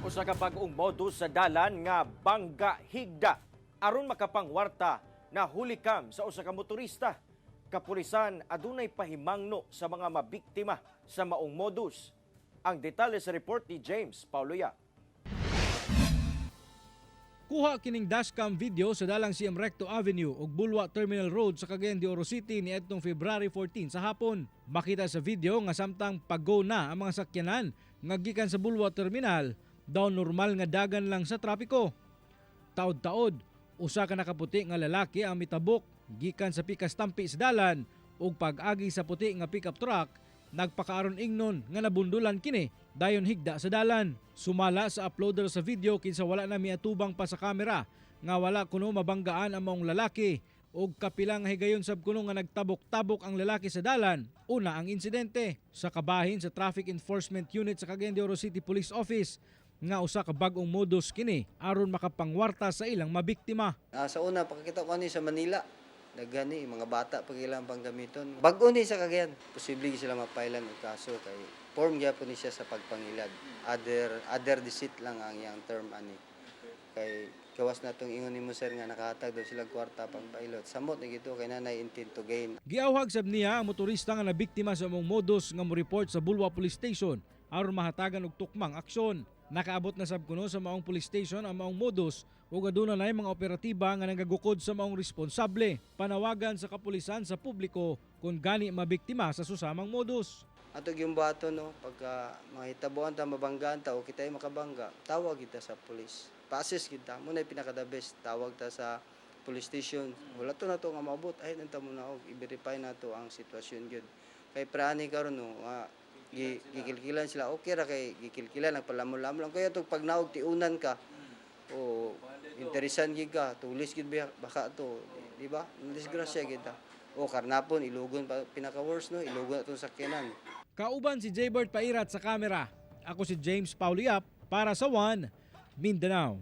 Usa ka bag-ong modus sa dalan nga bangga higda aron makapangwarta na hulikam sa usa ka motorista. Kapulisan adunay pahimangno sa mga mabiktima sa maong modus. Ang detalye sa report ni James Paulo Yap. Kuha kining dashcam video sa dalang CM Recto Avenue ug Bulua Terminal Road sa Cagayan de Oro City niadtong February 14 sa hapon. Makita sa video nga samtang pag-go na ang mga sakyanan nga gikan sa Bulua Terminal, daw normal nga dagan lang sa trapiko. Taod-taod, usa ka nakaputi nga lalaki ang mitabok gikan sa pikas tampi sa dalan ug pag-agi sa puti nga pickup truck, nagpakaaron ingnon nga nabundulan kini, dayon higda sa dalan. Sumala sa uploader sa video, kinsa wala na miatubang pa sa kamera nga wala kuno mabanggaan ang maong lalaki ug kapila nga higayon sab kuno nga nagtabok-tabok ang lalaki sa dalan una ang insidente. Sa kabahin sa Traffic Enforcement Unit sa Cagayan de Oro City Police Office, nga usa ka bag-ong modus kini aron makapangwarta sa ilang mabiktima. Sa una, pakikita ko ani sa Manila. Daghan ni mga bata pag ilang panggamiton. Bag-o ni sa Cagayan. Posible sila mapailan og kaso kay form gyapon ni siya sa pagpangilad. Other other deceit lang ang iyang term ani. Kay gawas na tong ingon nimo, sir, nga nakahatag daw sila kwarta pang pailot. Samot na gito kay nanay intent to gain. Giawhag sab niya ang motorista nga nabiktima sa maong modus nga mo-report sa Bulua Police Station aron mahatagan og tukmang aksyon. Nakaabot na sab kuno sa maong police station ang maong modus ug aduna nay mga operatiba nga nagagukod sa maong responsable. Panawagan sa kapulisan sa publiko kung gani mabiktima sa susamang modus. Ato yung bato, no, pagka mahitabuan ta, mabanggaan ta o kita'y makabangga, tawag kita sa police. Pa-assist kita, muna pinaka the best, tawag ta sa police station. Wala to na to nga maabot, ay nanta mo na og i-verify na to ang sitwasyon gyud. Kay prani karon, no, nga gikilkilan sila, okay ra kay gikilkilan, nagpalamon-lamon lang kaya to pag naog tiunan ka o interesan gid ka, tulis gid baka to, di ba? Disgrasya kita. O karnapon ilugon pa, pinaka worst, no, ilugon atong sakyanan. Kauban si Jaybert Pairat sa kamera. Ako si James Pauliap para sa One Mindanao.